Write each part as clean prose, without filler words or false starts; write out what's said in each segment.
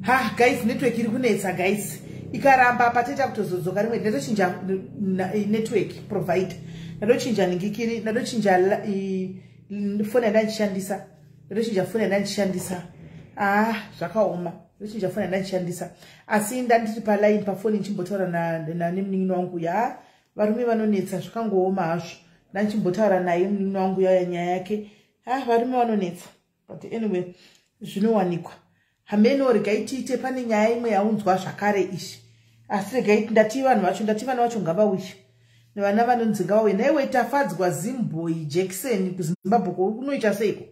Ha guys, network iri kunetsa guys. Ikaramba apa toita kutozodzoka rimwe. Ndatochinja network provider, ndatochinja ningikiri, ndatochinja foni yandandichishandisa, ndatochinja foni yandandichishandisa. Ah, zvakaoma. Ndochinja foni yandandichishandisa, asi ndandiri paline pafoni ndichimbotaura nemunin'ina wangu. Ya, varume vanonetsa, zvakangooma hazvo. Ndandichimbotaura naye munin'ina wangu yaya nyaya yake. Ah, varume vanonetsa, but anyway, zvinowanikwa hameno. Regai tiite, pane nyaya imwe yaunzwa zvakare izvi, asi regai ndati vanhu vacho, ndati vana vacho ngavauye, vana vanonzi ngavauye. Naiwe Tafadzwa Zimboy Jackson, kuZimbabwe kunoita seiko?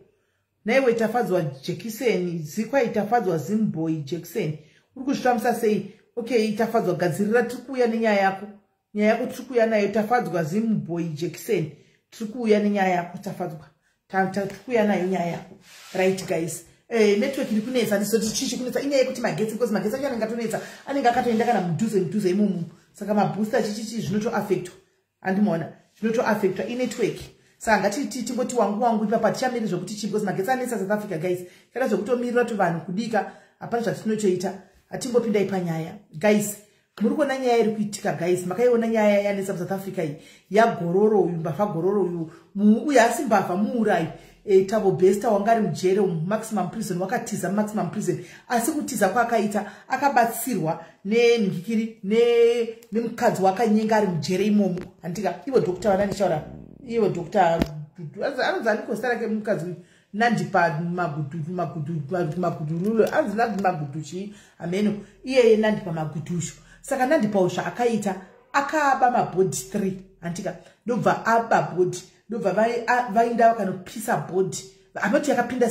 Naiwe Tafadzwa Jackson, zikwai Tafadzwa Zimboy Jackson, uri kuzvifambisa sei? Okay Tafadzwa, gadzirira, tiri kuuya nenyaya yako. Nyaya yako tiri kuuya nayo. Tafadzwa Zimboy Jackson, tiri kuuya nenyaya yako. Tafadzwa, tiri kuuya nayo nyaya yako. Right guys, network iri kunetsa. Ndizoti chichi kunetsa inyaya yekuti magetsi, because magetsi acho anenge atonetsa, anenge akatoenda kana mudhuze mudhuze imomo. Saka mabooster chichichi zvinotoaffectwa, handimaona, zvinotoaffectwa inetwork. Saka ngatiti tingoti wangu wangu ipapa, tichamiri zvokuti chii, because magetsi anetsa South Africa guys. Kana zvekutomirira kuti vanhu kudika, hapana zvatinotoita. Hatingopindai panyaya guys. Muri kuona nyaya iri kuitika guys? Makaiona nyaya yanetsa muSouth Africa iyi yagororo uyu, mbavha gororo uyu? Uyu asi mbavha, muurayi. Thabo Bester wanga ari mujere mumaximum prison, wakatiza mumaximum prison. Asi kutiza kwaakaita, akabatsirwa nenhikiri nemukadzi wakanyenga ari mujere imomo, handika? Ivo doctor vanandichaura, ivo doctor anonzi aniko zita rake mukadzi uyu? Nandipa Magudululo, anzi Nandi Magudu chii, hameno iyeye Nandipa Magudushu. Saka Nandipawo zvaakaita, akaba mabody 3, handika? Ndobva aba body, ndobva vaenda vakanopisa body. Anoti yakapinda,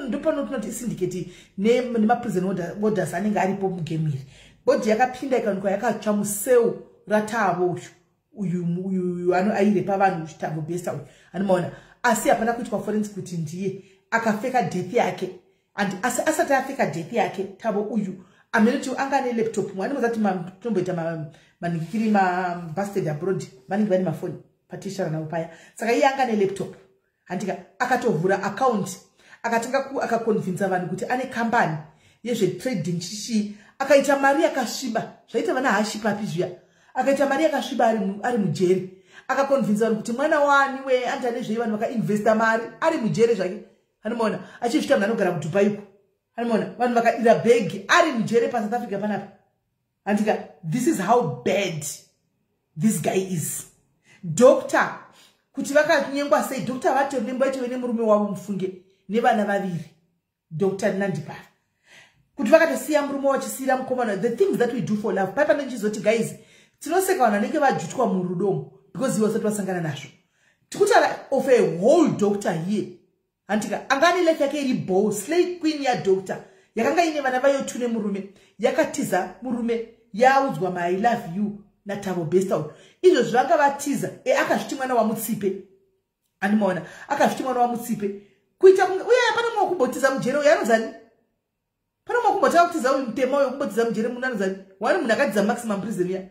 ndopanotinoti isyndicate nemaprison warders anenge aripo mugame iri. Body yakapinda, ikawanikwa yakatsva mucell raThabo uyu, uyu airepa vanhu, Thabo Bester uyu, anomaona. Asi hapana kuitwa forensic kuti ndiye akafeka death yake. And asi asati afeka death yake, Thabo uyu amenoti anga ane laptop. Mwanimozati tomboita manhikikiri, mabasted abroad vanenge vane mafoni patishara navo paya. Saka iye anga nelaptop, handika? Akatovhura account, akatanga akaconvinsa vanhu kuti ane kambani yezvetrading chichii. Akaita mari yakasviba, zvaita vana Hushpuppi zviya. Akaita mari yakasviba ari mujeri. Akaconvinsa vanhu kuti mwana wani we anti ane zvei. Vanhu vakainvesta mari ari mujere zvake, anomaona, achizvita munhu anogara kuDubai uko, anomaona. Vanhu vakadira bhegi ari mujere paSouth Africa panapa, handika? This is how bad this guy is. Doctor, kuti vakanyengwa sei doctor, vatori vaitove nemurume wavo, mufunge, nevana vaviri. Dr Nandipara, kuti vakatosiya murume vachisiyira mukomana. The things that we do for love. Pai panechizoti guys, tinoseka vanhu vanenge vajutwa murudomo because ivo vasati vasangana nazvo. Tikutaura of a whole doctor here, handika? Anga ane life yake iri bo slay queen yadoctor, yakanga ine vana vayo two nemurume. Yakatiza murume, yaudzwa "My love you" naThabo Bester uyu. Izvozvi vanga vatiza. E, akazviti mwana waMutsipe, andimaona, akazviti mwana waMutsipe kuita kunge uye pane mumwe wekumbotiza mujere uyo anozani, pane mumwe wekumbotanga kutiza uyu mutema uyo kumbotiza mujere munhu anozani, wani munhu akatiza maximum prison ya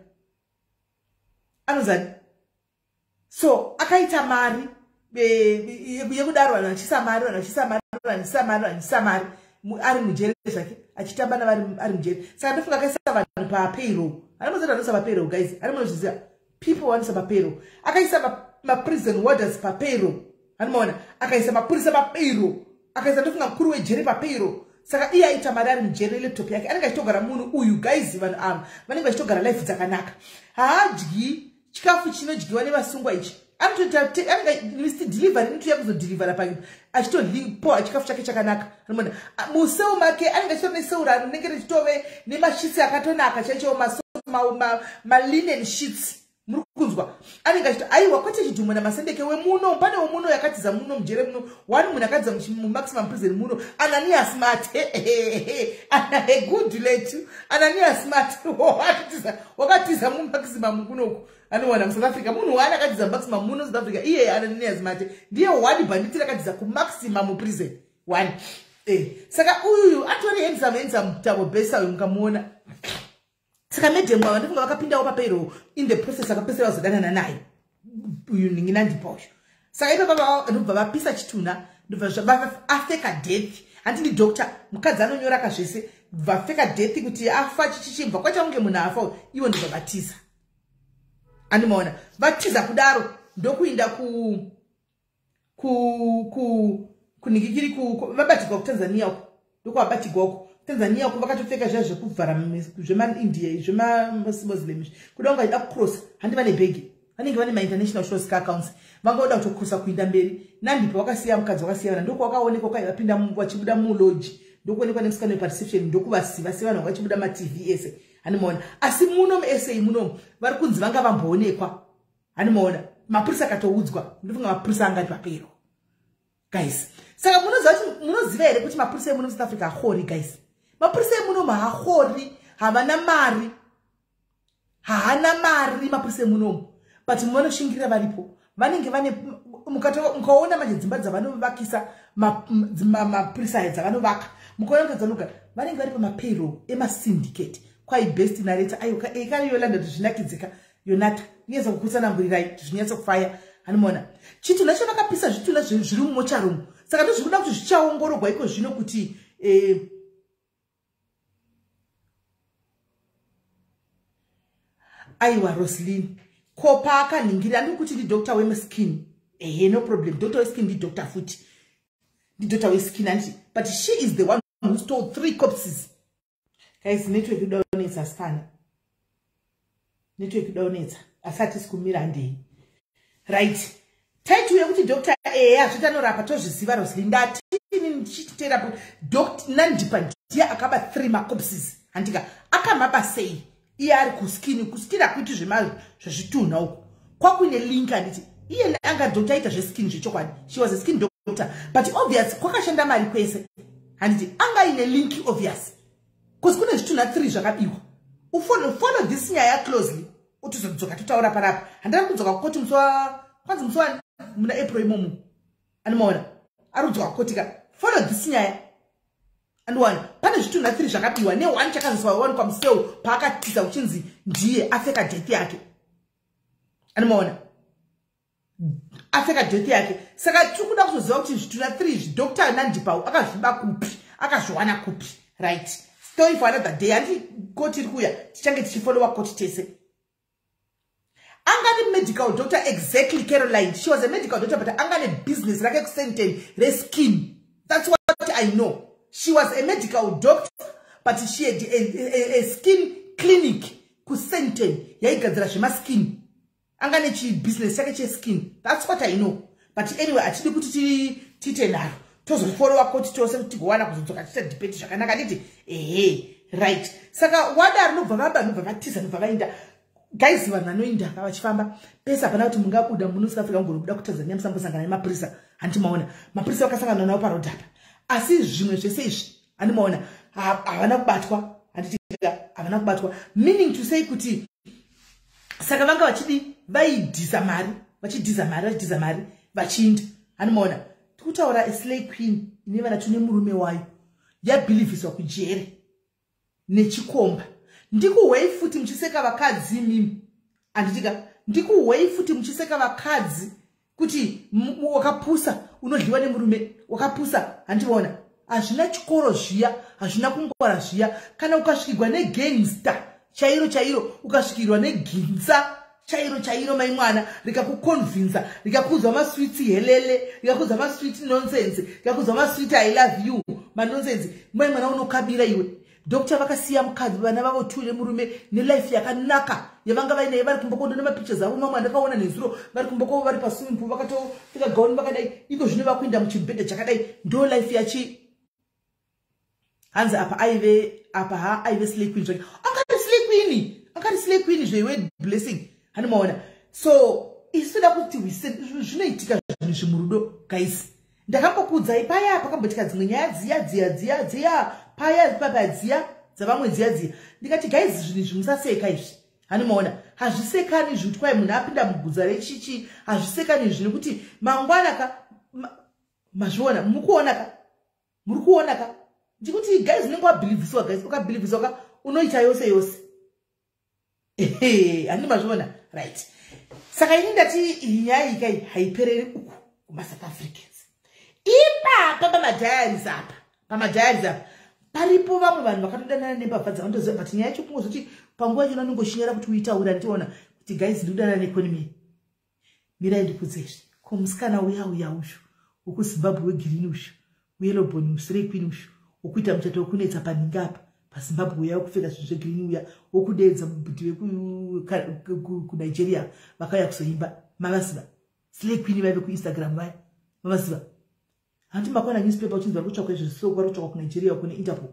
anozani. So akaita mari yekudaro, vanhu vachiisa mari, vanhu vachiisa mari, vanhu vachiisa mari, vanhu vachiisa mari ari mujere zvake, achitamba navari ari mujere. Saka ndofunga akaisa vanhu papayroll. Anomozati vanoisa papayroll guys, ari munozviziva, people vanoisa papayroll. Akaisa maprison warders papayroll, anomaona, akaisa mapurisa papayroll, akaisa ndofunga mukuru wejere papayroll. Saka iye aita mari ari mujere nelaptop yake. Anenge achitogara munhu uyu guys, vanhu ava vanenge vachitogara life dzakanaka. Haadyi chikafu chinodyiwa nevasungwa ichi. Anenge delivery inotoya kuzodhilivhara pa achitopoa chikafu chake chakanaka, anoona. Mucell make anenge achitori necell rinenge richitove nemasheets akatonaka chaicho, malinen sheets, muri kunzwa? Anenge achiti aiwa, kwete Chidhumo naMasendeke wemuno. Pane wemuno yakatiza muno mujere muno, one munhu akatiza mumaximum prison muno, Ananias Mate, good letu Ananias Mate wakatiza mumaximum kunoku, anowana muSouth Africa. Munhu waani akatiza mumaximum muno South Africa? Iye Ananias Mate ndiye one bhanditi rakatiza kumaximum prison one. Saka uyuyu atori handsome, handsome Thabo Bester uyu mukamuona. Saka madam ava ndofunga vakapindawo papayroll in the process, akapesera vazodanana naye uyu ningi Nandipa uyu. Saka ipapa ndobva vapisa chitunha, ndobva afeka death. Handi ndi doctor, mukadzi anonyora kazvese, vafeka death kuti afa chichichibva kwaita kunge munhu afa, iwo ndobva vatiza. Andimaona vatiza kudaro ndokuinda ku ku ku kuningikiri ku vabatirwa kuTanzania uko, ndokuvabatirwa uko Tanzania uko, vakatopfeka zviya zvekuvhara zvemaIndia, zvemaMuslim, kuda kunga ida kucrossa. Handi vane bhegi, vanenge vane mainternational shows accounts, vanga voda kutocrossa kuinda mberi. Nandipa wakasiya mukadzi, wakasiya vana, ndokwakaonekwa kwai vapinda vachibuda mulodge, ndokuonekwa nemusikana wepareception, ndokuvasiva sevanhu vanga vachibuda maTV ese. Handimaona, asi muno muSA munomu vari kunzi vanga vamboonekwa. Handimaona, mapurisa akatoudzwa, ndofunga mapurisa anga ari papero, guys. Saka munoziva kuti, munoziva here kuti mapurisa emuno muSouth Africa hakhori, guys? Mapurisa emunomu hakhori, havana mari, haana mari mapurisa emunomu, but vanoshingirira varipo. Vanenge vane, mukaona manje dzimba dzavanovakisa mapurisa aya, dzavanovaka, mukaona kuti dzanogara, vanenge vari pamapayroll emasyndicate. Kwai best narrator, aiwa, ekani Yolanda, kuti zvinakidzika. Yonata inyatsa kukutsanangurirai kuti zvinyatsokufaya. Hanimona chitunha chavakapisa, zvitunha zviri mumocharumu. Saka ndozvikuda kuti zvichaongororwa iko zvino kuti aiwa, Roslin, ko paakanhingira, andiri kuti ndidoctor wemaskin. Ehe, no problem, doctor weskin, ndidoctor futi, ndidoctor weskin, anditi? But she is the one who stole three corpses, guys. Network idaonetsa sikana, network idaonetsa, asi hatisi kumira, handei. Right, taitiuye kuti doctor, ehe, hazviti anorapa, tozviziva, Roslin. Ndatini ndichitera Nandipa ndiye akaba three macorpses, handika? Akamaba sei iye ari kuskin? Kuskin hakuiti zvezvitunha uku, kwakuine link, handiti? Iye anga doctor aita zveskin zvechokwadi, she was a skin doctor, but obvious kwakashanda mari kwese, handiti? Anga ine link, obvious, because kune zvitunha 3 zvakabiwa. Ufollow, follow this nyaya closely, utozodzoka totaura panapa. Handina kudzoka kukoti musi wa, kwanzi musi wa muna April imomo. Andimaona ari kudzoka kukoti ka. Follow this nyaya, andiwana pane zvitunha 3 zvakabiwa ne1 chakaziswa wanikwa museu paakatiza, uchinzi ndiye afeka death yake. Andimaona afeka death yake. Saka tiri kuda kuzoziva kuti zvitunha 3 izvi Dr Nandipau akazviba kupi, akazviwana kupi? Right, story for another day. Handi koti iri kuuya, tichange tichifollowa koti tese. Anga medical doctor, exactly, Caroline. She was a medical doctor, but anga nebusiness rake kuSandton reskin. That's what I know. She was a medical doctor, but she had a skin clinic kuSandton yaigadzira zvemaskin. Anga nechibusiness chake cheskin. That's what I know. But anyway, hatidi kuti tiite nharo, tozofollowa koti tose kuti tigowana kuzodzoka tiita debate zvakanaka, nditi? Ehe, right. Saka wadaro, nobva vaba, nobva vatiza, nobva vainda. Guys, vanhu vanoinda vachifamba pese, hapana kuti mungabuda muno South Africa mugonobuda kuTanzania musambosangana nemapurisa. Handimaona mapurisa vakasangana navo parodhi apa, asi zvimwe zvese izvi, handimaona havana kubatwa, handitika? Havana kubatwa, meaning to say kuti saka vanga vachidi, vaidhiza mari, vachidhiza mari, vachidhiza mari, vachiinda. Handimaona tikutaura aslay queen ine vana tune murume wayo, yabhilivhiswa kujere nechikomba. Ndikuhwei futi muchiseka vakadzi mimi, handitika? Ndikuhwei futi muchiseka vakadzi kuti wakapusa, unodliwa nemurume wakapusa. Handiona hazvina chikoro zviya, hazvina kungwara zviya. Kana ukasvikirwa negangster chairo chairo, ukasvikirwa neginza chairo chairo, mai mwana, rikakuconvinza, rikakuudza masweets helele, rikakuudza masweet nonsense, rikakuudza masweet "I love you" manonsense, mai mwana, unokabira iwe. Doctor vakasiya mukadzi, vana vavo two nemurume, nelife yakanaka yavanga vainaye. Vari kumba kondo nemapictures avo mamwe andakaona nezuro, vari kumba kwavo, vari paswimming pool, vakatopfeka gauni vakadai. Iko zvino vakuinda muchibhedha chakadai, ndo life yachi. Hanzi apa aive apa, ha, aive slay queen zvake, angari slay queen, angari slay queen zveiwe Blessing. Handimaona, so isu toda kuti zvinoitika zvinhu zvimurudo, guys. Ndakambokuudzai paya pakamboitika dzimwe nyaya dziya dziya dziya dziya, paya papa dziya dzavamwe dziya dziya, ndikati, guys, zvinhu izvi musaseka izvi. Hanimaona hazvisekani izvi, kuti kwai munhu apinda mugudza rechichi, hazvisekani izvi, nekuti mangwana ka, mazviona, mukuona ka, muri kuona ka. Ndikuti, guys, unenge wabhilivhisiwa, guys. Ukabhilivhisiwa ka, unoita yose yose. Handi mazviona? Right, saka ini ndati iyi nyaya iyi kai haipereri uku kumaSouth Africans. Ipapa pamadiaries apa. Pamadiaries apa paripo vamwe vanhu vakatodanana nembavha dzavanotoziva, but nyaya yacho kungozoti panguva yachona unongoshinyara kuti uitaura. Ndiona kuti, guys, ndikudanana neconman. Mirai ndikudzezve. Ko musikana uya uya uyu wekuZimbabwe, wegreen uyu, weyellowbone, uslay queen uyu, wokuita muchato wekunetsa paninga apa paZimbabwe, uya wekupfeka zvinhu zvegreen, uya wokudedza mubhuti wekuNigeria vakauya kuzoimba, mavaziva? Slay queen vaive kuInstagram vaya, mavaziva? Hanti makaona newspaper uchinzi vari kutsvakwa izvezvi, vari kutsvakwa kuNigeria kune Interpol?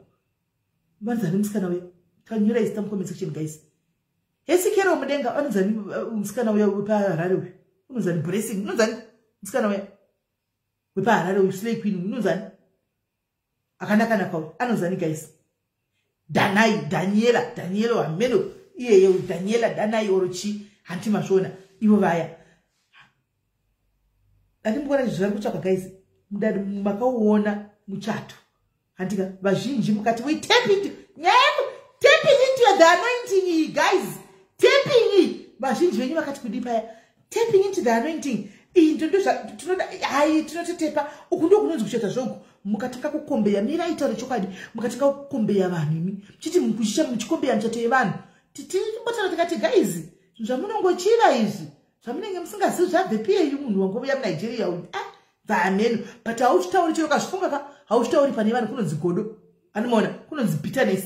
Vanzani musikana uya? Kanyorai zita mucomment section, guys. Hesikero mudenga, anonzani musikana uya wepaHarare uyu? Unonzani? Blessing, unonzani musikana uya wepaHarare uyu, slay queen? Unonzani akanakanaka uyu? Anonzani, guys? Danai, Daniela, Danielo, hameno iyeye Daniela, Danai oro chi, hanti mazviona ivo vaya? Andimboona izvi, vari kutsvakwa, guys. Makauona muchato, handika? Vazhinji mukati we tap into nyaya, tapping into the anointing iyi, guys, tapping. Vazhinji venyu vakati kudi paya, tapping into the anointing iyi, tinoda hai, tinototepa uku. Ndo kunonzi kuchata zvoku. Mukatanga kukombeya, mirai taure chokwadi, mukatanga kukombeya vanhu imi muchiti muchikombeya michato yevanhu, timbotara tikati, guys, zvamunongochiva izvi zvamunenge musingazivi zvabve piyeyu. Munhu wangovuya muNigeria uyu, ah, bvameno, but hauchitauri chero kazvifunga ka, hauchitauri pane vanhu, kunonzi godo. Anomaona kunonzi bitterness,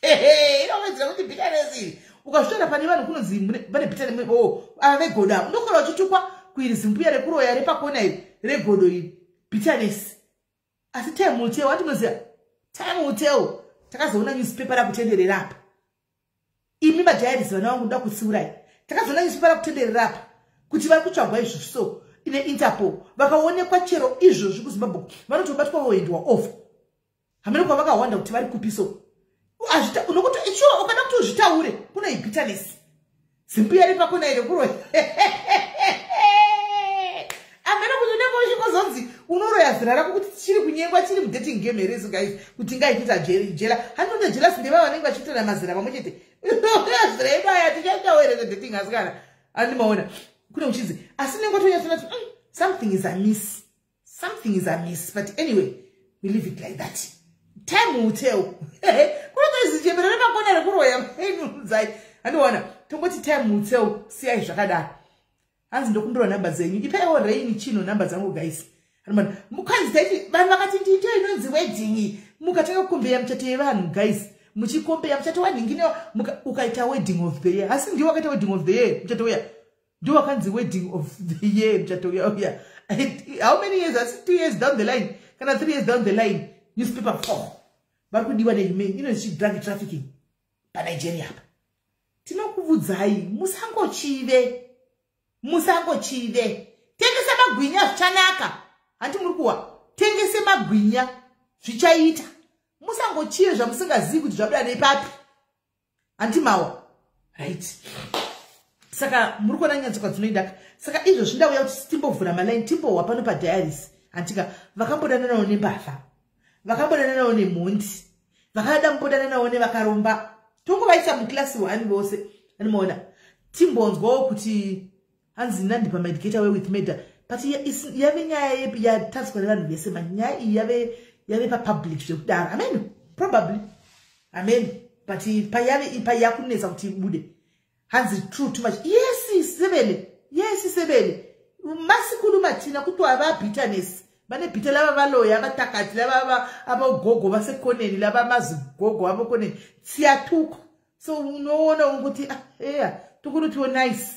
inowedzera kuti bitterness iri. Ukazvitaura pane vanhu kunonzi vane bitterness. O oh, ava vegodo ava, unokora uchitukwa kuiri zimbuya rekuroya repakona iri regodo iri, bitterness. Asi time will tell. Watinoziva, time will tell. Takazoona newspaper rakutenderera apa. Imi madiaries, vana vangu, ndoda kutsiurai. Takazoona newspaper rakutenderera apa kuti vari kutsvagwa izvozvi. So ine Interpol, vakaonekwa chero izvozvi kuZimbabwe, vanotobatwa voendwa off. Hamene kwavakawanda kuti vari kupi. So unokuti ichiwa ukada kuti uzvitaure kune bitterness, zimbuya repakona ire kuroya. Hamene kuti unenge uchingozonzi unoroya zera rako kuti chiri kunyengwa, chiri mudating game here isu, guys, kuti ngaichiita jealous. Handinoda jealous, ndeva vanenge vachiitana mazera pamwe chete. Zera edu aya tichaitawo here zvedating? Asikana, andimaona kune uchinzi, asi nenge watonyatsona kuti something is amiss, something is amiss. But anyway, we leave it like that. Time will tell. Kunotozichembera repakona rekuroya inudzai, handiona tongoti time will tell. Siyai zvakadaro. Hanzi ndokumbirwa nhamba dzenyu. Ipaiwo Rain chino nhamba dzangu, guys. Mukanzi taiti vanhu vakati ndiito inonzi wedding, mukatanga kukombeya muchato yevanhu, guys, muchikombeya muchato wanhingine, ukaita wedding of the year, asi ndiwo wakaita wedding of the year muchato uya, ndiwo wakanzi wedding of the year muchato uya uya. How many years? Asi 2 years down the line kana 3 years down the line, newspaper four vari kudiwa nehuman inonzi drug trafficking paNigeria apa. Tinokuvudzai, musangochive, musangochive. Tengese magwinya, zvichanaka. Hanti muri kuwa? Tengese magwinya, zvichaita. Musangochive zvamusingazivi kuti zvabuda nepapi. Hanti mawa? Right, saka muri kuona nyatsoka dzinoendaka. Saka izvozvi ndauya kuti timbovhura malaini, timbohwa pano padiaries, hantika? Vakambodananawo nembavha, vakambodananawo nemhondi, vakadambodananawo nevakaromba, tongovaisa muclass one vose, anomaona? Timbonzwawo kuti hanzi Nandipha might get away with murder, but yave nyaya yatariswa nevanhu vese. Manyaya iyi yave papublic zvekudaro. Amen, probably, amen, but payave payakunetsa kuti ibude. Hanzi true, too much. Yes, sebele, yes, sebele. Masikhuluma thina kuthiwa ba-bitterness, banebitter laba baloya, abatakati laba, abogogo basekhoneni laba, amazigogo abokhoneni, siyathukwa. So unoona ukuthi, ah, eya, tukunothiwa nice,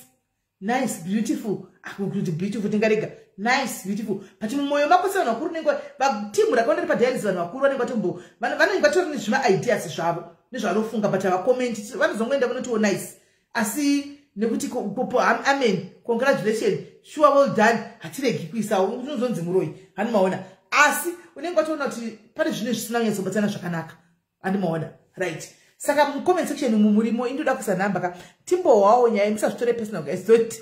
nice, beautiful, akuti beautiful, tingarega nice, beautiful, but mumwoyo mako sevanhu vakuru nenge vatimu rakaona ri padiaries, vanhu vakuru vanenge vatombo vanenge vatori nezvimaideas zvavo nezvavanofunga, but havakomenti. Vanozongoenda kunotiwo nice, asi nekuti amen, congratulation, sure, well done, hatiregi kuisawo. Unozonzi muroi, handimaona? Asi unenge watoona kuti pane zvine zvisina kunyatsobatsana zvakanaka, handimaona? Right, saka mucomment section umu murimo, indoda kuisa nhamba ka, timbohwawo nyaya. Musazvitore personal, guys. Don't,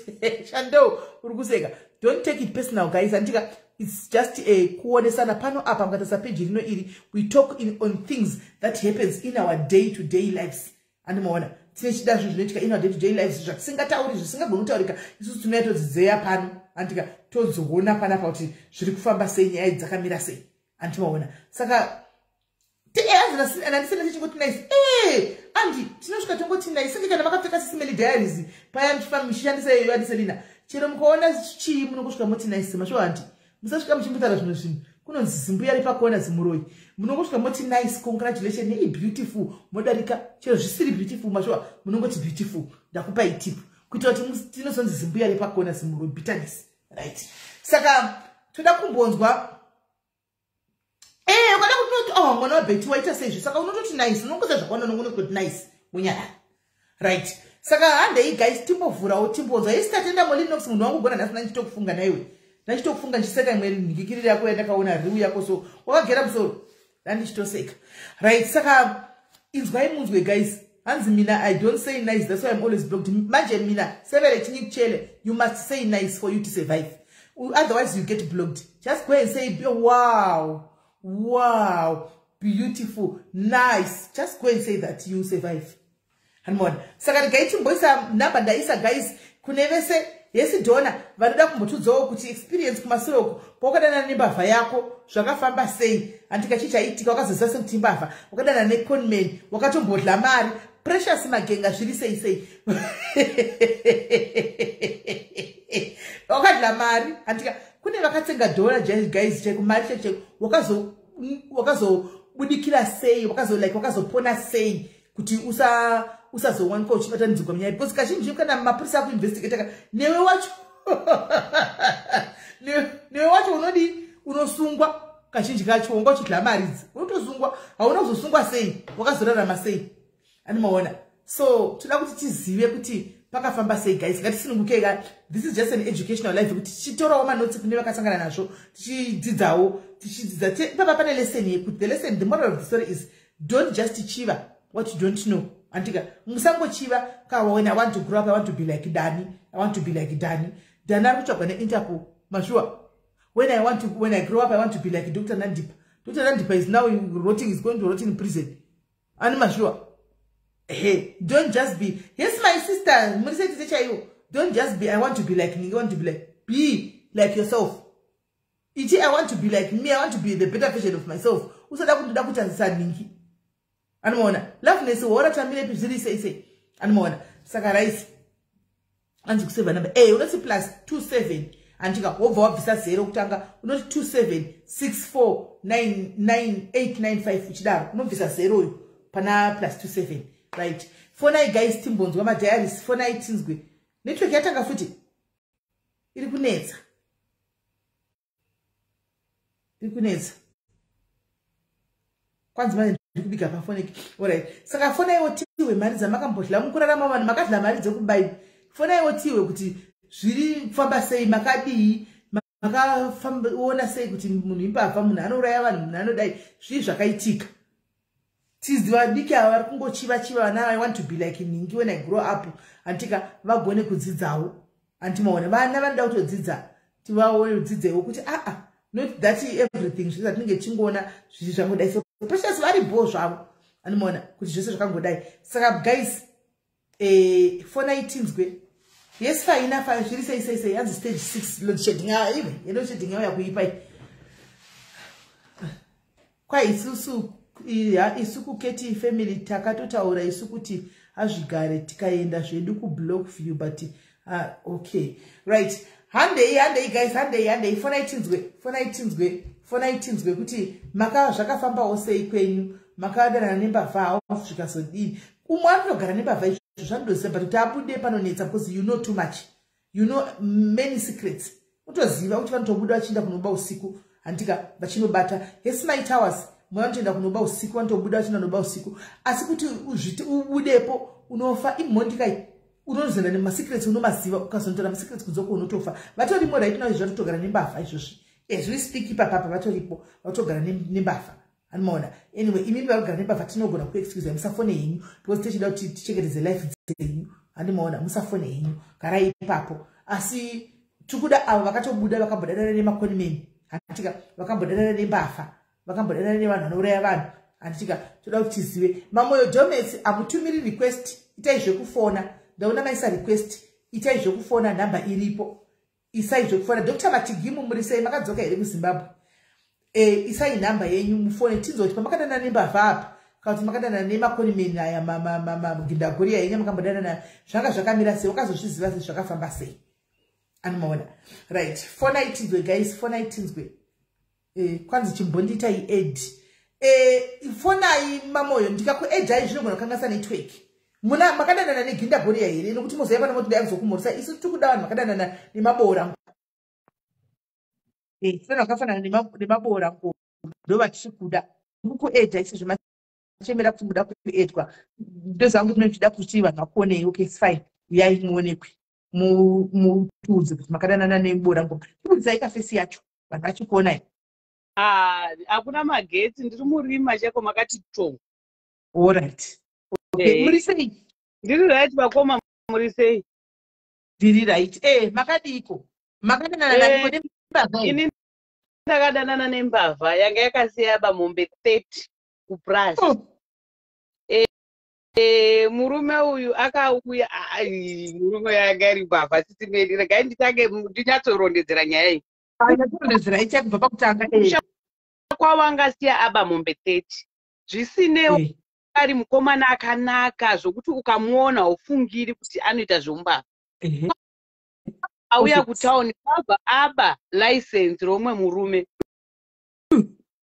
Shando uri kuseka, don't take it personal, guys, handika? It's just a kuonesana pano apa. Mukatarisa peji rino iri, we talk on things that happens in our day to day lives, andimaona? Tine chida zvinhu zvinoitika in our day to day lives zvatisingatauri, zvisingagoni kutaurika. Isusu tinouya todzidzeya pano, andika? Todziona panapa kuti zviri kufamba sei, nyaya dzakamira sei, andimaona? Saka Andisina tichingoti nice. Andi tinosvika tongoti nice. Senge kana makapfeka Sis Melly Diaries paya, muchishandisa iyoyo, andiselina chero mukaona chii, munongosvika moti nice. Mashuwa, handi musasvika muchimbotaura zvimwe zvinhu kunonzi zimbuya repakona, zimuroi. Munongosvika moti nice, congratulation, nei beautiful, modarika. Chero zvisiri beautiful, mashuwa, munongoti beautiful. Ndakupai tip kuitira kuti tinozonzi zimbuya repakona, zimuroi, bitterness, right? Saka toda kumbonzwa. Ukada kuti, oh, mwana wabheti waita seizvi, saka unototi nice, unongoza zvakawanda, unongonoti nice, wonyarara, right? Saka handei guys, timbovhurawo, timbonzwa. Isi tatenda Molinox, munhu wangu gona nhasi nandichitokufunga naiwe, ndachitokufunga ndichiseka imwe nhikikiriri yako yandakaona, riu yako. So wakagera musoro, ndandichitoseka, right? Saka inzwai munzwe guys. Hanzi mina, I don't say nice, that's why I'm always blocked. Manje mina sevele chinyikuchele, you must say nice for you to survive, otherwise you get blocked. Just go and say wow, beautiful, nice. Just go and say that, you survive. Hanimona? Saka regai timboisa nhamba ndaisa guys, kune vese yesidhona vanoda kumbotudzawo kuti experience kumasure uko, pawakadanana nembavha yako, zvakafamba sei? Handika chichaitika, wakazoziva sekuti imbavha, wakadanana neconman, wakatombodla mari? Precious Magenga, zviri sei sei? Wakadla mari, handika? Kune vakatsenga dhora guys, chaiko, mari chaiko. Wakazobudikira sei? Wakazo like wakazopona sei kuti usazowanikwa uchibatanidzirwa munyaya? Because kazhinji kana mapurisa akuinvestigata, newe wacho, newe wacho unodi unosungwa. Kazhinji kacho wanga uchidla maridzi, unotosungwa. Hauna kuzosungwa sei? Wakazorarama sei? Animaona? So toda kuti tizive kuti pakafamba sei guys. Ngatisunungukei ka. This is just an educational life, kuti tichitorawo manotsi kune vakasangana nazvo, tichidzidzawo, tichidzidza papa. Pane lesson yekuti the lesson, the moral of the story is, don't just chiva what you don't know, andika? Musangochiva ka. When I want to grow up, I want to be like Dani, I want to be like Dani. Dani ari kutsvagwa neInterpol, mashuwa. When I grow up, I want to be like Dr Nandipa. Dr Nandipa is now rotting, is going to rot in prison, ani mashuwa? Hey, don't just be. Yes, my sister murisetize chaiwo. Don't just be, I want to be like me, I want to be like. Be like yourself. Iti I want to be like me, I want to be the better version of myself. Usada kundoda kutanzisa ningi. Anomaona? Loveness hora tamirepi, zviri sei sei? Anomaona? Saka right, anzi kuseva number unoti +27, andika? Wobva wabvisa 0 kutanga, unoti 27 6499895, uchidaro unobvisa 0 uyo pana +27, right? Fonai guys, timbonzwa madiaries. Fonai tinzwe. Network yatanga futi, iri kunetsa, iri kunetsa. Kwanzi manje ndiri kubika pafoneki. Alright, saka fonaiwo tiwe mari dzamakambodla mukurarama. Vanhu makadla mari dzekubai, fonaiwo tiwe kuti zviri kufamba sei, makadii, makaona sei kuti munhu imbavha, munhu anouraya vanhu, munhu anodai, zvii zvakaitika? Tizi vadiki ava vari kungochiva chiva vana, I want to be like ningi when I grow up, antika? Vagone kudzidzawo, antimaona? Vana vanoda kutodzidza, tivaodzidzewo kuti aa, not that everything zvese zvatinenge tichingoona zviri zvangodai. So Precious vari bho zvavo, anomaona kuti zvese zvakangodai. Saka guys, fonai tinzwe. Yes, faina fa, zviri sei sei sei? Hanzi stage 6 load shedding. Ah, iwe, yeload shedding yauya kuipai kwa isusu. Isu kuketi family takatotaura isu kuti hazvigare, tikaenda zvedu kublock view, but okay, right, handei, handei guys, handei, handei. Fonai tinzwe, fonai tinzwe, fonai tinzwe kuti maka zvakafambawo sei kwenyu. Makadanana nembavha, zvikazodini? Umwe anotogara nembavha, izvo zvandoziva, but kuti abude panonetsa because you know too much, you know many secrets. Utoziva kuti vanotobuda vachienda kunoba usiku, handika? Vachinobata. Yes, my towers, vanotoenda kunoba usiku, vanotobuda vachienda kunoba usiku, asi kuti uzviti ubudepo unofa. Imhondi kai, unozoenda nemasecrets, unomaziva. Ukazonotora masecrets kunzoko, unotofa. Vatorimo right now izvi, vatotogara nembavha izvozvi. As we speak ipapapa vatoripo, vatogara nembavha, anomaona? Anyway, imimi varikugara nembavha, tinogona kuexcuse, musafone henyu because tichida kuti tichengetedze life dzenyu, handimaona? Musafone henyu, garai ipapo. Asi tikuda avo vakatobuda, vakambodanana nemaconmen, handitika? Vakambodanana nembavha, vakambodanana nevanhu vanouraya vanhu, handitika? Toda kuti tizive. Mamoyo Domets, hamutumiri request, itai zvekufona. Ndaona maisa request, itai zvekufona, nhamba iripo, isai zvekufona. Dr Matigimu, muri sei? Makadzoka here kuZimbabwe? Isai nhamba yenyu mufone, tinzwe kuti pamakadanana nembavha apa, kana kuti makadanana nemakonimeni aya, magindagoriya yenyu makambodanana nayo, zvanga zvakamira sei, wakazozviziva sei, zvakafamba sei. Anomaona? Right, fonai tinzwe, guys, fonai tinzwe. Kwanzi chimbondiitai add. Fonai mamoyo, ndikakuaddai zvinogona kukanganisa network. Muna makadanana negindagoriya here? Nokuti mozoya pano moti ndaya kuzokumhoresa. Isu tiri kuda vanhu vakadanana nemaboora. Vanhu vakafanana nemaboora ngoma ndo vatiri kuda kukuadda. Isizvo machemera kuti muda kuaddwa, ndozvangu tinochida kuti vanhu vakuonei. Okay, it's fine, uyai muonekwe, mutiudze kuti makadanana neboora ngoma. Tibudzai kaface yacho, vanhu vachikuonai. Ah, hakuna magetsi, ndiri murima chaiko, makati to. Alright, okay. Muri sei? Ndiri right, vakoma, muri sei? Ndiri right. Makadiko? Makadanana naniko, nembavha here? Ini ndakadanana nembavha yanga yakasiya bamombe 30 kupurazi. Oh. Murume uyu akauya, ai, murume yanga iri mbavha. Sisimeli, regai nditange ndinyatsorondedzera nyaya iyi. Anyatsorondedzera ichai kubva pakutanga. Musha kwavo angasiya aba mombe 30, zvisinewo ari mukomana akanaka zvokuti ukamuona haufungiri kuti anoita zvombavha. Auya kutauni, kwabva aba license romwe murume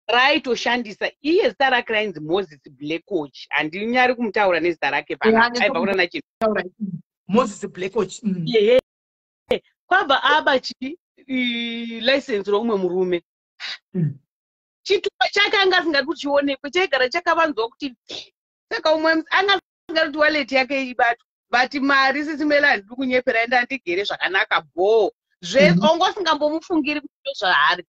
raaitoshandisa iye. Zita rake rainzi Moses Blackoch. Handinyari kumutaura nezita rake pana, aibva kuna chinhu. Taura. Moses Blackoch. Ehe, kwabva aba chi license romumwe murume. Chitupa chake anga asingadi kuti chionekwe, chaigara chakavanzwa kuti pfe. Saka umwe anga asingadi kuti wallet yake ibatwe, but mari, sisimela, handidi kunyepera, enda ndigere zvakanaka bhoo zvese. Onga usingambomufungiri kuti ndozvaari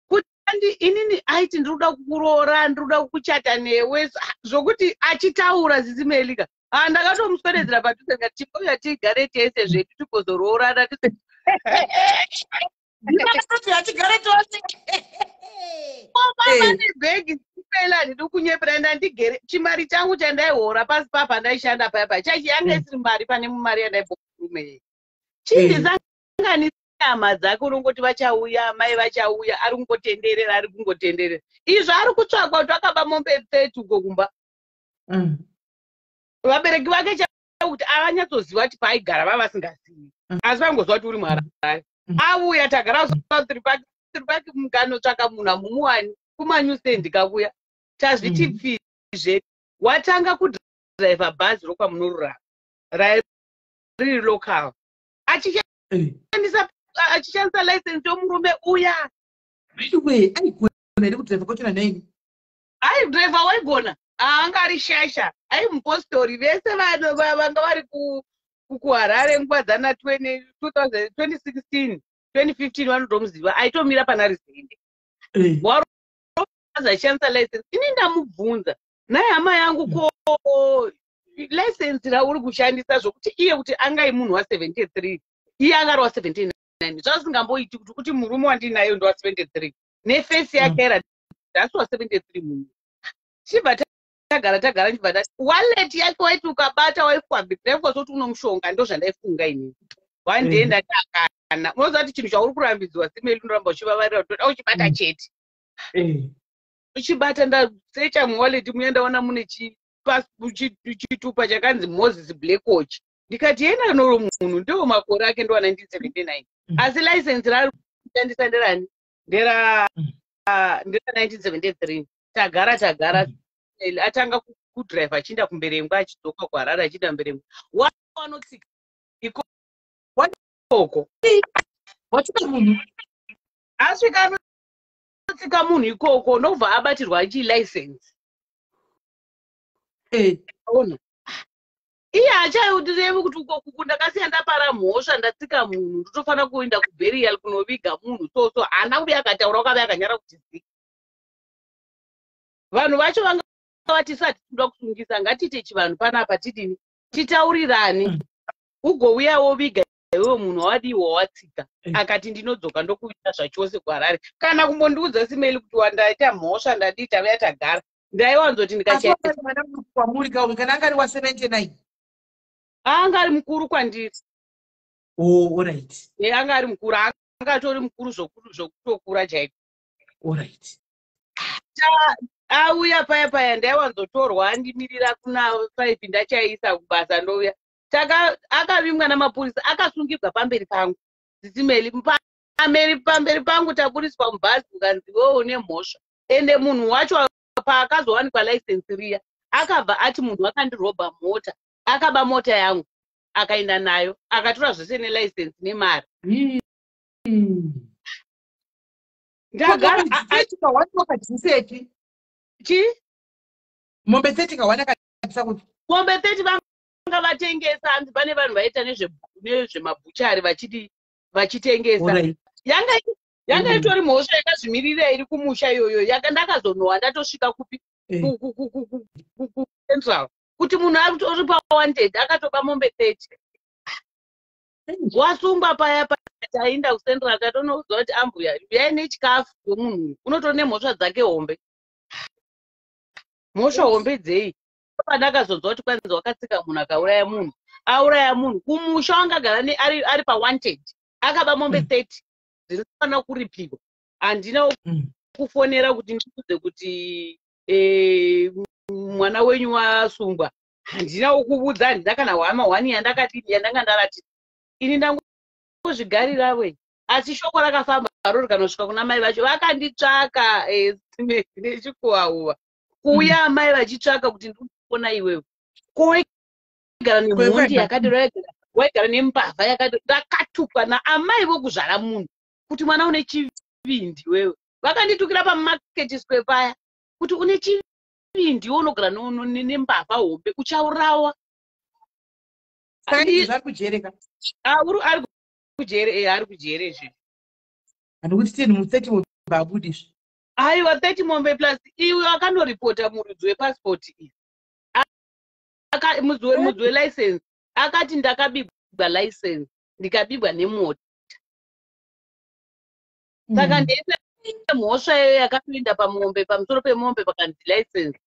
kuti andi inini aiti, "Ndiri kuda kukuroora, ndiri kuda kuchata newe." Zvokuti achitaura, sisimelika, ha, ndakatomuswededzera padhuze ndikati, "Chingouya tigare tese zvedu, tigozoroorana." Ndakatoti hatigare tose. Baba nebhegi sipela, handidi kunyepera, enda ndigere. Chimari changu chandaihora pasi papa ndaishanda paya paya chachi yanga isiri mari pane mari yandaibva murume. Chindisanganisa hama dzake, unongoti vachauya, mai vachauya, ari kungotenderera, ari kungotenderera. Izvo ari kutsvakwa kuti akaba mombe 30 uko kumba. Vabereki vake chaivo kuti avanyatsoziva kuti paaigara vava vasingazivi, asi vaingoziva kuti uri muHarare. Auya, tagara tiri paki, mukanotsvaka munhu hamumuwani kumanewstand kakuya. Tazviti pfizve watanga kudhiraivha bhazi rokwamunorurama riri local, achishandisa license yomurume uya. Anyway, aigona here kudhiraivha kwachona nhaini? Aidhiraivha, waigona, anga ari shasha, ai mupostori. Vese vanga vari kuHarare nguva dzana 2016, 2015 vanotomuziva, aitomira pana Rizende. Achishandisa license. Ini ndamubvunza, "Nhai hama yangu, ko license rauri kushandisa?" Zvokuti iye kuti angai munhu wa73, iye anga ari wa79, zvasingamboiti kuti murume wandinayo ndo wa73 neface yake era dhasi wa73 munhu. Chibva tagara tagara, chibva ndati wallet yake waiti ukabata waifwambira soti uno mushonga. Ndo zvandaifunga inini. One day ndati akana, unoziva kuti chinhu chauri kurambidzwa, simeli, unoramba uchivavarira, toda uchibata chete. Uchibata, ndasecha muwallet muya, ndaona mune chitupa chakanzi Moses Blackwatch. Ndikati yena noro munhu ndewo makore ake ndowa 1979, asi license raari kushandisa nderani? Ndera 1973. Tagara tagara, atanga kudhiraivha achienda kuMberengwa, achidzoka kuHarare, achienda Mberengwa, wanotsika ikoko. Watsika munhu? Asvika anotsika munhu ikoko, ndobva abatirwa achilicense. Ona, iye hachairevi kuti uko kuku ndakasiya ndapara mhosva, ndatsika munhu, ndotofanira kuenda kuburial kunoviga munhu. So so haana kuuya akataura, wakave akanyara kuti zi. Vanhu vacho vanga vati sati tinoda kusungisa, ngatiite chivanhu panapa, tidini, titaurirane. Ugouya woviga iwewe munhu wawadiwa watsika. Akati, "Ndinodzoka ndokuita zvachose kuHarare." Kana kumbondiudza, simeli, kuti wandaita mhosva, ndadii, tauya tagara. Ndaiwanzoti ndikacha mwana kwamuri kauri kana anga ari wa79? Anga ari mukuru kwandiri. Oh, alright. Anga ari mukuru, anga atori mukuru zvokutokura chaiko. Alright. Auya paya paya, ndaiwanzotorwa andimirira kuna 5, ndachaisa kubasa, ndouya. Akavingwa namapurisa, akasungirwa pamberi pangu, Sisi Meli, pamberi pangu. Taburiswa mubhazi, ukanzi wewe une mhosva. Ende munhu wacho paakazowanikwa license riya, akabva ati munhu akandirobha mota, akaba mota yangu, akaenda nayo, akatora zvese nelicense nemari. Ndagara Wakadiseti? Chi? Mombe 30 kawana akadisa kuti? Mombe 30 vanga vatengesa. Hanzi pane vanhu vaita nezvemabhuchari, vachiti vachitengesa. Yanga itori mhosva yakazvimirira iri kumusha iyoyo. Ndakazonowa ndatosvika kupi? Kucentral, kuti munhu ari pawanted, akatoba mombe 30, wasungwa. Paya tainda kucentral, tatonoudzwa kuti ambuya uyai nechikafu wemunhu uyu, unotori nemhosva dzake hombe. Mhosva hombe dzei? Pandakazonzwa kuti kwanzi wakatsika munhu, akauraya munhu, auraya munhu kumusha, wangagara ari pawanted, akaba mombe 30 dzinofanira kuripiwa. Handina kufonera kuti ndikudze kuti mwana wenyu wasungwa. Handina kuudza, handina kana hwama hwani yandakati yandanga ndaratidza. Ini ndangozvigarira we, asi shoko rakafamba ro rikanosvika kuna mai vacho. Vakanditsvaka nechikuhauva kuuya, amai vachitsvaka kuti ndikuona iwewe, ko waigara nemhondi yakadero, waigara nembavha yakadero. Ndakatukwa naamai vokuzvara munhu kuti mwana une chivindi wewe. Vakanditukira pamarket square paya kuti une chivindi iwe, unogara nembavha hombe, uchaurawa. Saka izvi ari kujereka? Ah, ari kujere, ari kujere zve. Handikuti teni mu30 mombe abudizve. Aiwa, 30 mombe plus iwe akanoripota muridzi wepasipoti iyi, mudzi welicense, akati ndakabigwa license, ndikabigwa nemota. Saka ndeipe mhosva iyoyo yakatoenda pamombe, pamusoro pemombe pakanzi license.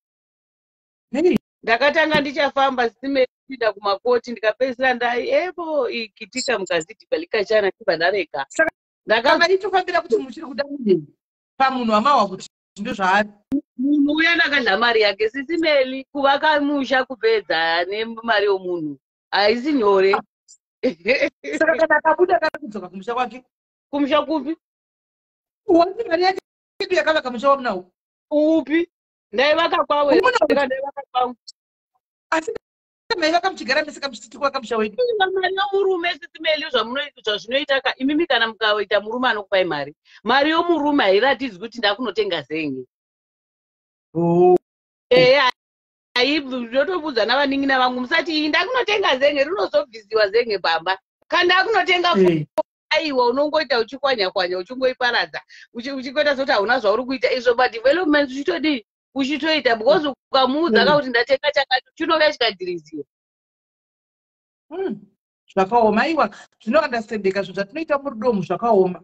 Ndakatanga ndichafamba sime kuinda kumakoti, ndikapedzisira ndai epo ikitika mukazidhibha likachana, ndibva ndarega. Kana itofambira kuti muchiri kuda munhu pamunhu wamahwa kuti ndozvaari. Munhu uya ndakadya mari yake, Sisi Meli. Kuvaka musha kupedza nemari yomunhu haisi nyore. Saka kana akabuda, kana kudzoka kumusha kwake? Kumusha kupi? Wati mari yake yedu yakavaka musha wamunawo. Upi? Ndaivaka kwawe? Ndaivaka kwangu. Asi maivaka muchigara mese, kamuchiti kuvaka musha wedu. Mari yomurume, Sisi Meli, zvazvinoita ka imimi, kana mukaita murume anokupai mari, mari yomurume hairatidzwi kuti ndakunotenga zenye. Eya, ndotobudza navanin'ina vangu, musati iyi ndakunotenga zenge, rinozobvisiwa zenge pamba. Kana ndakunotenga, aiwa, unongoita uchikwanya kwanya, uchingoiparadza, uchingoita sekuti hauna zvauri kuita izvo, madevelopments uchitodii, uchitoita, because ukamuudza kakuti ndatenga chakati, chinouya chikadhiriziwa. Zvakaoma. Aiwa, zvinounderstandeka zvinhu zvatinoita murudomu. Zvakaoma,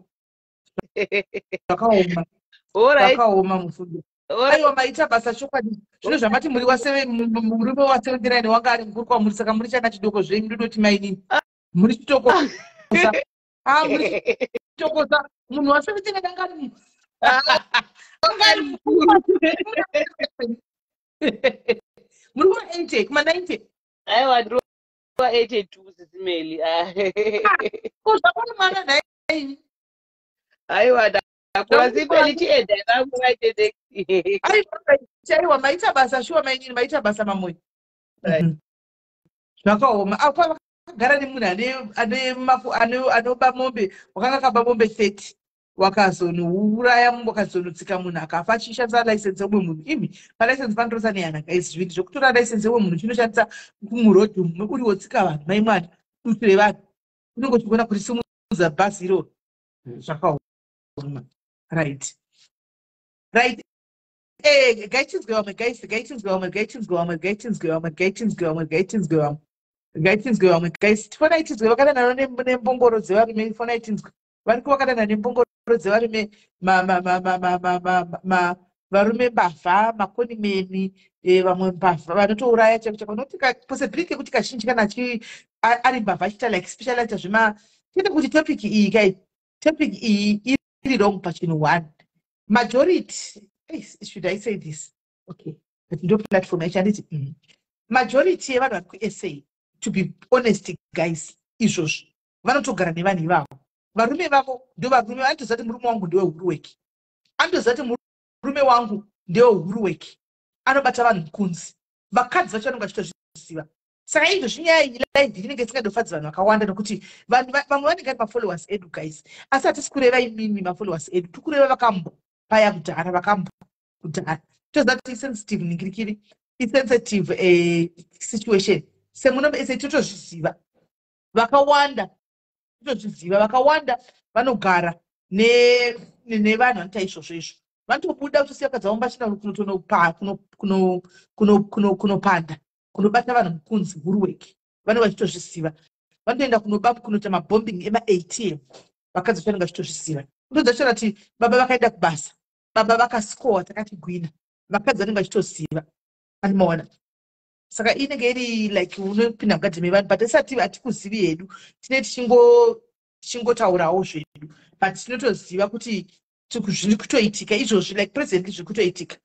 zvakaoma. Zvakaoma, mufundo. Aiwa, maita basa chokwadi. Zvino zvamati muri murume wa79 wanga ari mukuru kwamuri, saka muri chana chidoko zvenyu. Ndinoti mainini muri chitokosa. Ah, muri chitokosa. Munhu wa79 anga ari Anga ari mukuru. Muri kuma80, kuma90? Aiwa, ndiri wa82, Sisi Meli. Ko zvakona mwana nhai? Aiwa, ndakura simeli, chienda vangu vaite. Aiwa, maita basa shuwa mainini, maita basa mamoyo. Zvakaoma. Apa vakagara nemunhu anoba mombe, wakanga akaba mombe 30, wakazonouraya, wakazonotsika munhu akafa, achishandisa license yeumwe munhu. Imi, palicense panotoresa nehana, guys. Zvinhu zvekutora license yeumwe munhu chinoshandisa kumurodhi uri wotsika vanhu, mai mwana, dutu revanhu, unenge uchigona kurisimudza bhazi iroro. Zvakaoma. Right, gaitinzwe vamwe, guys, gaitinzwe vamwe, gaitinzwe vamwe, gaitinzwe vamwe, gaitinzwe vamwe, gaitinzwe vamwe, gaitinzwe vamwe, guys. Fonai tinzwe vakadanana nembongoro dzevarume. Fonai tinzwe variko vakadanana nembongoro dzevarume, varume mbavha, makonimeni, vamwe mbavha vanotouraya chaiko chaiko. Nokuti possibility yekuti kazhinji kana ari mbavha achiita like specialita zvema, tiende kuti topic iyi kai, topic iyi iri wrong pachinhu one. Majority, should I say this? Okay, but ndo platform yacho, handiti? Majority yevanhu vari kuSA, to be honest, guys, izvozvi vanotogara nevanhu ivavo. Varume vavo ndo varume vanotoziva kuti murume wangu ndewehuruweki, anotoziva kuti murume wangu ndewehuruweki, anobata vanhu mukunzi. Vakadzi vacho vanenge vachitozviziva. Saka izvozvi nyaya iyi live inenge isingandofadzi vanhu vakawanda, nokuti vanhu vamwe vanenge vari mafollowers edu, guys, asi hatisi kureva imimi mafollowers edu, tiri kureva vakambo paya kudhara, vakambo kudhara. Toziva kuti isensitive ningirikiri, isensitive situation. Semuno ese totozviziva, vakawanda totozviziva, vakawanda vanogara nevanhu vanoita izvozvo. Izvo vanotobuda kutosiya vakadzi vavo vachina kunopanda, kunobata vanhu mukunzi, huruweki. Vanenge vachitozviziva. Vanotoenda kunoba, kunoita mabombing emaATM. Vakadzi vacho vanenge vachitozviziva. Unotoziva kuti baba vakaenda kubasa, baba vakasikowa takati gwina. Vakadzi vanenge vachitoziva, andimaona? Saka inenge iri like unopinda mukati mevanhu, but isati hatikuzivi hedu, tine tichingotaurawo zvedu, but tinotoziva kuti zviri kutoitika izvozvi, like presently zviri kutoitika,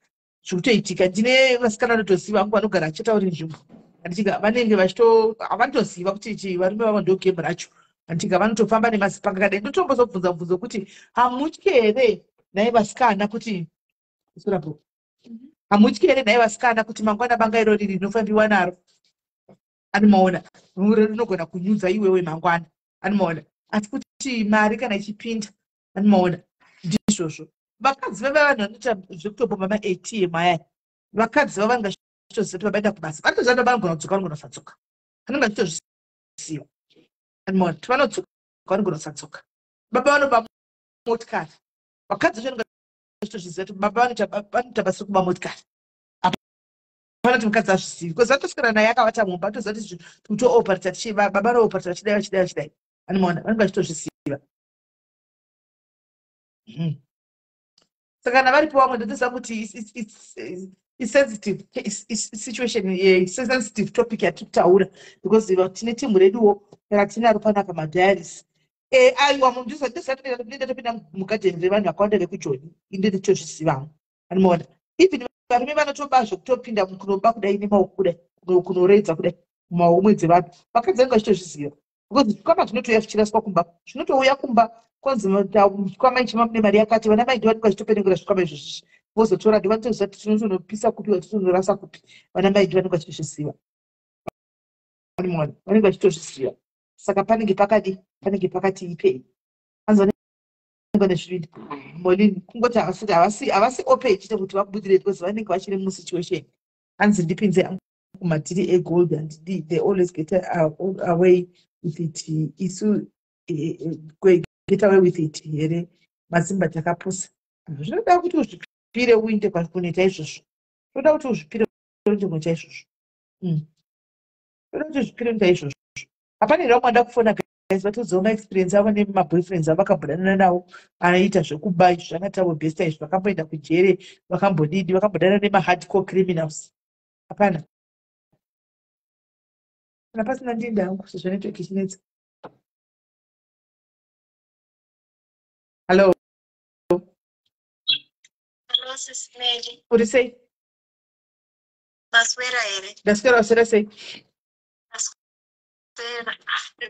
zviri kutoitika. Ndine vasikana vanotoziva vangu vanogara achitauri nzvimbo, handitika? Vanenge vachito havanotoziva kuti chi varume vavo ndo game racho, handitika? Vanotofamba nemazipanga kadai. Ndotombozobvunza mubvunzo kuti hamutyi here nhai vasikana kuti surapo, hamutyi here nhai vasikana kuti mangwana banga irori rinofambiwa naro, animaona? Rinogona kunyudza iwewe mangwana, animaona? Asi kuti mari kana ichipinda, animaona, ndizvozvo. Vakadzi vava vanhu vanoita zvekutobhomba maATM aya, vakadzi vava vanenge vachitoziva kuti vabaenda kubasa, vanotoziva kuti vanogona kudzoka, vanogona kusadzoka. Vanenge vachitozviziva, animaona, kuti vanodzoka, vanogona kusadzoka. Baba vanoba motikari, vakadzi vacho vanenge vachitozviziva kuti baba vanoita basa rekuba motikari. Hapana kuti mukadzi azvizivi, because vatoswera naye akavata mumba, atoziva kuti kutooperata, baba vanooperata vachidai, vachidai, vachidai, animaona? Vanenge vachitozviziva. Saka kana varipo vamwe, ndotoziva kuti isensitive situation, sensitive topic yatiri kutaura, because tine timu reduwo ratinaro panapa, madiaries. Aiwa, ndisati ndopinda mugadheni revanhu vakawanda vekujoni, inde nditozvizivawo, animaona? Even varume vanotoba zvekutopinda kunoba kudai nemaoko kudai, kunoredza kudai mumaomwe dzevanhu. Vakadzi vanenge vachitozviziva, because zvikwama zvinotouya zvichiraswa kumba, zvinotouya kumba konzi chikwama ichi mune mari yakati. Vana mai ndivanenge vachitopenengura zvikwama izvozvizvi, vozotora. Ndivanotoziva kuti tinotonopisa kupi, watitonorasa kupi. Vana mai ndivanenge vachitozviziva, vanenge vachitozviziva. Saka panenge pakadi, panenge pakati ipei, anzi vanenge vane zvivindi molini, kungoti havasi open chete kuti vakubudire, because vanenge vachiri musituation. Hanzi ndipinze kumadhiri egold, handidi. They always get away with it. Isu get away with it here? Mazimba takapusa. Zvinoda kuti uzvipire uinde kunoita izvozvo. Zvinoda kuti uzvipire uinde kunoita izvozvo. Zvinoda kuti uzvipire unoita izvozvo. Hapana here vamwe vada kufona, guys, vatodzawo maexperience avo nemaboyfriends avo vakabhudanana nawo anoita zvekuba izvi, zvakatavo besta izvi, vakamboenda kujere, vakambodidi, vakambodana nemahardcore criminals? Hapana. Kana pasina, ndinda hangu sezvo network ichinetsa. Hallo. Hello, Sis Mary. Uri sei? Maswera here? Ndaswera. Waswera sei? Maswera.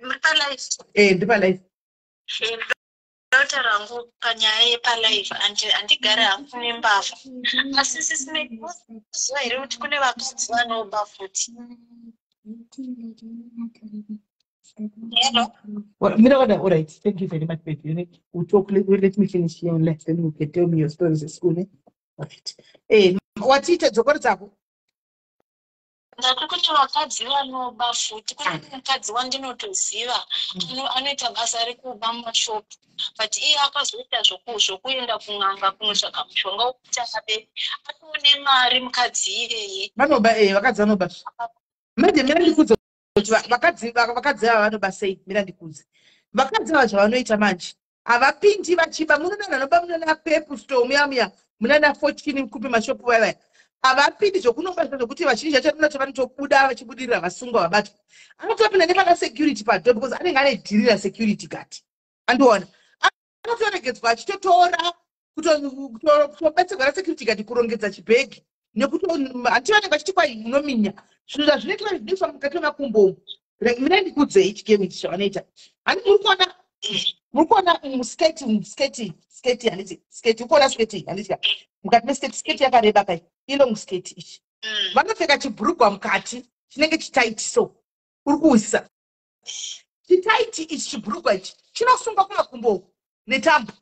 Muri palive? Eh, ndiri palive. Ndota rangu panyaya yepalive, handigari hangu nembavha. Asi Sis Mary, munoziva here kuti kune vakadzi vanoba futi? Hello? Well, Mira, all right. Thank you very much, baby. We'll talk. Let me finish here online. Then you can tell me your stories at school. Eh? Right. Eh, watiita dzokoro dzako. Ndati kune vakadzi vanoba futi. Kune mukadzi wandinotoziva anoita basa rekuba mumashopu, but iye akazoita zvokuenda kun'anga kunotsvaga mushonga wekuti abe. Atone mari mukadzi iyeye. Vanoba, eh, vakadzi vanoba. Manje mira ndikudze kuti vakadzi ava vanoba sei. Mira ndikudze. Vakadzi ava zvavanoita manje, havapindi vachiba. Munoona vanoba munana Pep Store muya muya, munana Fortune kupi, mashopu vaya vaya, havapindi zvokunoba zvokuti vazhinji vacho vanoto vanotobuda vachibudirira, vasungwa, vabatwa. Anotopinda nepana security padoor, because anenge ane dhiri rasecurity guard, andiona? Anotoregedzwa achitotora. Kutobetserwa nasecurity guard kurongedza chibhegi, nekuti hanti vanenge vachiti kwai unominya zvinhu zvazvinoitwa, zvinoiswa mukati memakumbo umu. Mina ndikudzei chigame ichi chavanoita. Handi muri kuona, muri kuona musketi, sketi, sketi, handiti sketi? Uri kuona sketi, handiti? Mukati mesketi, sketi yakareba kai, ilong sketi ichi, vanopfeka chibhurugwa mukati chinenge chitight. So uri kuwisisa chitight ichi, chibhurugwa ichi chinosungwa kumakumbo uku netambo.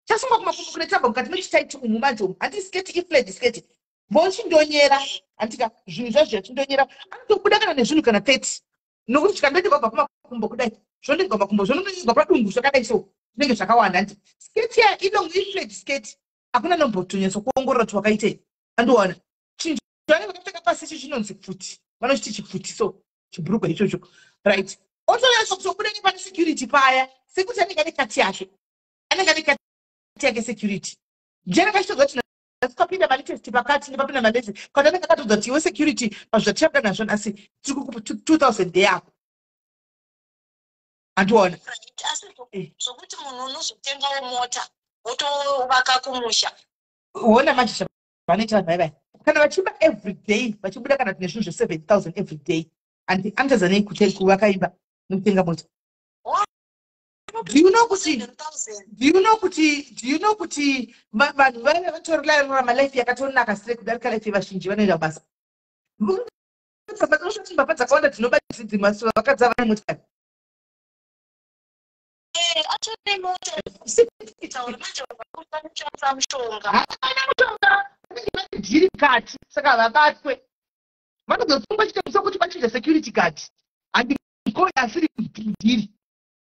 Chasungwa kumakumbo kune tambo mukati mechitight umu manje umu, handi sketi, iflared sketi, vochindonyera, handika? Zvinhu zvazvo zvachindonyera, anotobuda kana nezvinhu kana 30, nokuti chikandonyerwa kubva kumakumbo kudai, zvondirwa makumbo, zvonondonyerwa padumbu zvakadai, so zvinenge zvakawanda. Handi sketi ya ilong, iflared sketi, hakuna nombotonyatsokuongorora kuti wakaitei. Andiona chinhu chavanenge vakapfeka pasi ichi chinonzi pfuti, vanochiti chipfuti. So chibhurugwa ichocho, right, otonyatso kutobuda nepane security paya, sekuti anenge ane kati yake, anenge ane kati yake security. Ndianenge achitoziva kuti nhasi papinda malatest pakati, nepapinda malatest, kana anenge akatoudza kuti iwe security, pazvatichabuda nazvo nhasi tiri kukupa 2000 ndeyako. Handiona. Right, asi zvokuti munhu unozotengawo mota wotovaka kumusha. Ona manje zvavanoita vanhu vaivai, kana vachiba every day, vachibuda kana tine zvinhu zve7 000 every day, and anotadza nei kuvaka imba nekutenga mota? Do you know kuti 7,000. Do you know kuti vanhu vaiva vatorarama life yakatonaka sire kudarika life yevazhinji vanoenda kubasa? Unosvoti mbavha dzakawanda dzinoba dzidzimasi vakadzi vane motikari. Atori mota taura manje, vanoshandisa mushonga. Havana mushonga, vanenge vane dhiri kati, saka havabatwe. Vanozosungwa chete sokuti vachinja security guard, handikoya asiri mudhiri,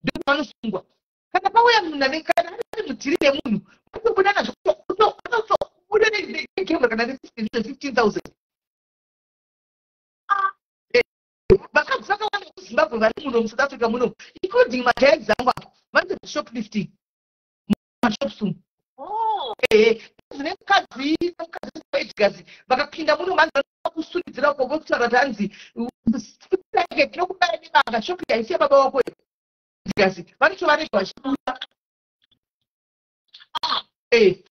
ndovanosungwa. Kana pauya munhu ane, kana ari mudhiri remunhu, vanotobuda nazvo, vanotobuda negemura kana ne15 000. Vakadzi vakawanda kuZimbabwe vari muno muSouth Africa muno, including madiaries angu apa, vanoita shoplifting mashops umu. Ehe, zvine mukadzi, mukadzi Edgars, vakapinda muno manzi kusuridzira uko, vokutaura kuti hanzi ake tinokubaya nebanga, shop haisi yababa wako. Edgars vanotovarega vachibuda.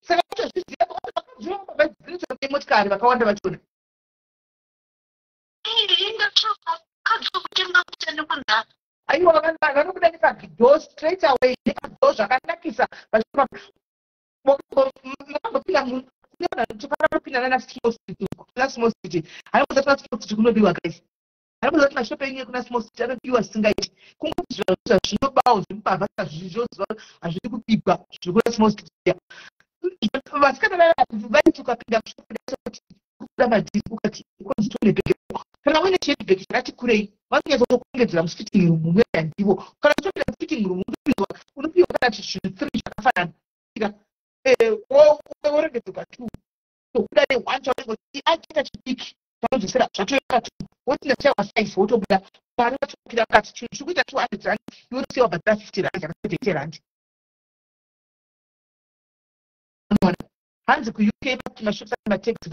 Saka vachazviziva vakadzi vadzinoita motikari vakawanda vachona. Kadzi kutenga mota nekunza. Aiwa, vanobuda nepadoor straight away, nepadoor zvakanakisa. Makambopinda tofanira nana Small Street uko, kuna Small Street? Haimboziva kuna Small Street kunobiwa, guys. Haimboziva kuti mashopu enyu ekuna Small Street anobiwa zvisingaiti. Kungoti zvinhu zvazvinobawo zvemubhavha zvizvoziva hazvidi kubigwa zviri kuna Small Street. Vasikana vaya vaiti ukapinda mushopu kuti kuda madhiri, ukati konzi tone bhegi, kana uine chihandbag chakati kurei, vanonyatsokuongedzera musitting room muya. Ndivo kana uchitopinda musitting room unopiwa kana zvinhu three zvakafanana, worengedzerwa two, tobuda neone chaunenge uchiti achiita chidiki, chanodzosera zvatoeka two, woti ndashaiwa size, wotobuda pari vatokira mukati. Chinhu chiri kuita R200, iwe unosiya wabhadhara R50 kana R70. Unoona hanzi kuUK mashops ane matags,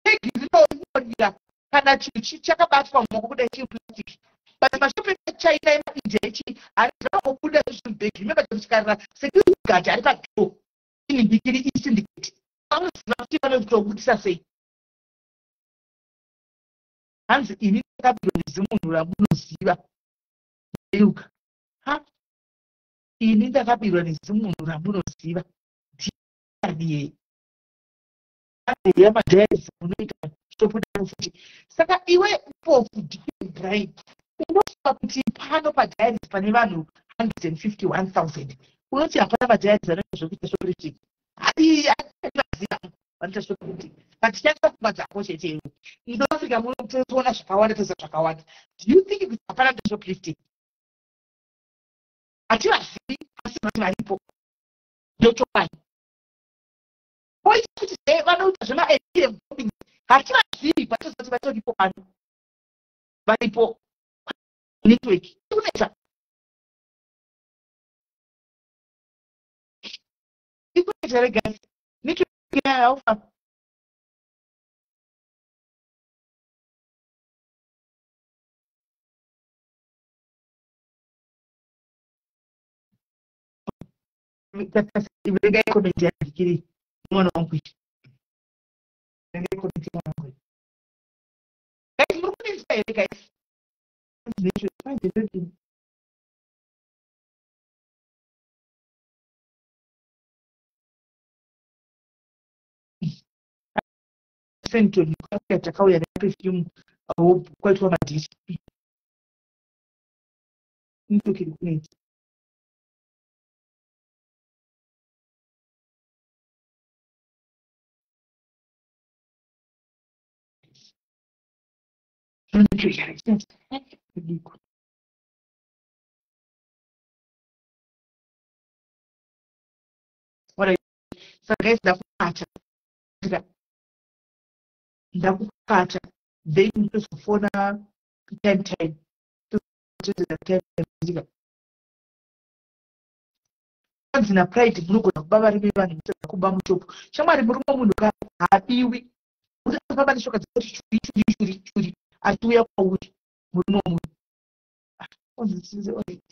tag rinorira kana chinhu chakabatwa mumaoko kudai, chiri plastic. But mashopu emaChina, emaIndia ichi, zvakangobuda zvimubhegi. Remember, chikarira security guard ari padoor, inhindikiri isyndicate, vanoziva kuti vanotobudisa sei. Hanzi ini ndakabirwa nezimunhu ramunoziva yeuka. Ha, ini ndakabirwa nezimunhu ramunoziva, ndiani? Yamadiaries munoita tobuda futi. Saka iwe pofu brain, unofunga kuti pano padiaries pane vanhu 151 000, unoti hapana madiaries anoita zvekuita shoplifting? Haivaziva vanoita shoplifting, but shandisa pfungwa dzako chete. Iwe muSouth Africa muno toona zvakawanda, toziva zvakawanda. Do you think kuti hapana noita shoplifting? Hativazivi, asi vati varipo, ndochokwadi. Poita kuti ze vanoita zvemaATM bombing, hativazivi, but toziva kuti vatoripo pano, varipo. Network ikunetsa, ikunetsa regasi network yaufa. Verengai comment yandikiri mwana wangu iyi. Verengai comment yemwana wangu iyi. Guys, muri kundinzwa here, guys? Manje ndodini? Sandton takauya neperfume, kwaitwa madhiri. Network iri kunetsa. Network yari. Saka guys, ndakukata, ndakukata, then tozofona time time time. Anzi naPride, munogona kuba varume vanhu, musada kuba mushopu. Shamwari, murume munhu ka haabiwi. Uri afamba neshoka dzekuti churi churi churi churi achiuya kwauri, murume wemunhu.